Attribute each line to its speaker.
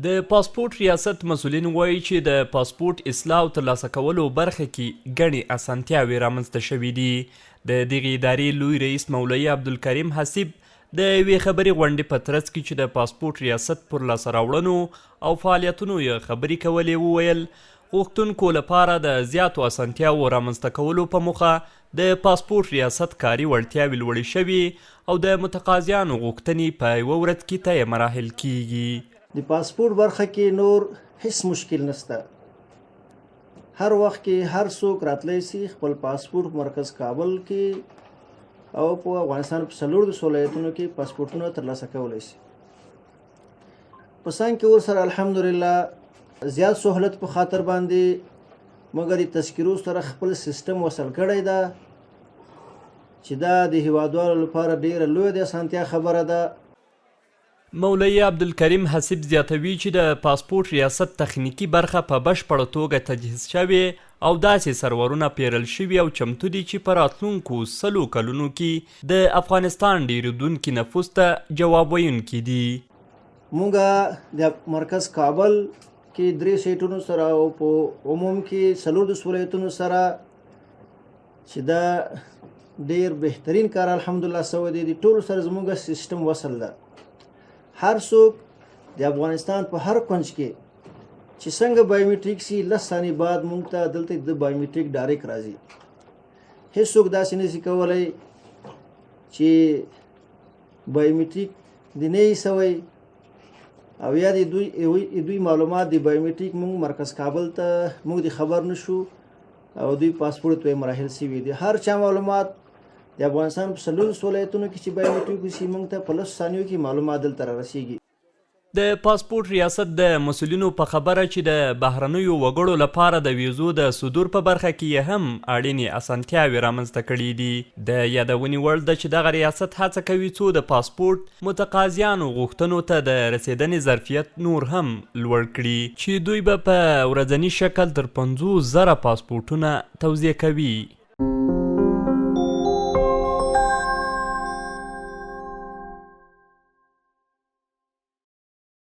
Speaker 1: د پاسپورټ ریاست مسؤلین وايي چې د پاسپورټ اصلاح او ترلاسه کولو برخه کې ګڼې اسانتیاوې رامنځته شوې دي. د دغې ادارې لوی رئیس مولوي عبدالکریم حسیب د یوې خبري غونډې په ترڅ کې چې د پاسپورټ ریاست پر لاسه راوړنو او فعالیتونو یې خبرې کولې وویل، غوښتونکو لپاره د زیاتو اسانتیاوو رامنځته کولو په موخه د پاسپورټ ریاست کاري وړتیاوې لوړې شوې او د متقاضیانو غوښتنې په یوه ورځ کې طی مراحل کیږي.
Speaker 2: د پاسپورټ برخه کې نور هیڅ مشکل نشته، هر وخت کې هر څوک راتلی سي خپل پاسپورټ په مرکز کابل کې او په افغانستان په 34 ولایتونو کې پاسپورټونه ترلاسه کولی سي. په څنګ کې ورسره الحمدلله زیات سهولت په خاطر باندې موږ د تذکرو سره خپل سیستم وصل کړی ده چې دا د هیوادوالو لپاره ډیره لویه د اسانتیا خبره ده.
Speaker 1: مولوي عبدالکریم حسیب زیاتوي چې د پاسپورټ ریاست تخنیکي برخه په بشپړه توګه تجهیز شوې او داسې سرورونه پېرل شوي او چمتو دي چې په راتلونکو سلو کلونو کې د افغانستان ډېرېدونکي نفوس ته جواب ویونکي دي.
Speaker 2: موږ د مرکز کابل کې درې سیټونو سره او په عموم کې 34 ولایتونو سره چې دا ډیر بهترین کار الحمدلله سوی دی، د ټولو سره زموږ سیستم وصل ده. هر څوک د افغانستان په هر کنج کې چې څنګه بایومټریک سي 10 ثانیې بعد مونږ ته دلته د بایومټریک ډایرک راځي. هیڅوک داسې نشي کولی چې بایومټریک د نه یې سوی او یا د دوی معلومات د بایومټریک مونږ مرکز کابل ته مونږ د خبر نشو او دوی پاسپورت په مراحل سوي دي. هر چا معلومات د افغانستان په 34 ولایتونو کې چې بایومټریک وشي مونږ ته په 10 ثانیو کې معلومات دلته را رسیږي.
Speaker 1: د پاسپورټ ریاست د مسؤلینو په خبره چې د بهرنیو وګړو لپاره د ویزو د صدور په برخه کې یې هم اړینې اسانتیاوې رامنځته کړې دي. د یادونې وړ ده چې دغه ریاست هڅه کوي څو د پاسپورټ متقاضیانو غوښتنو ته د رسېدنې ظرفیت نور هم لوړ کړي، چې دوی به په ورځني شکل تر 50,000 پاسپورټونه توزیع کوي.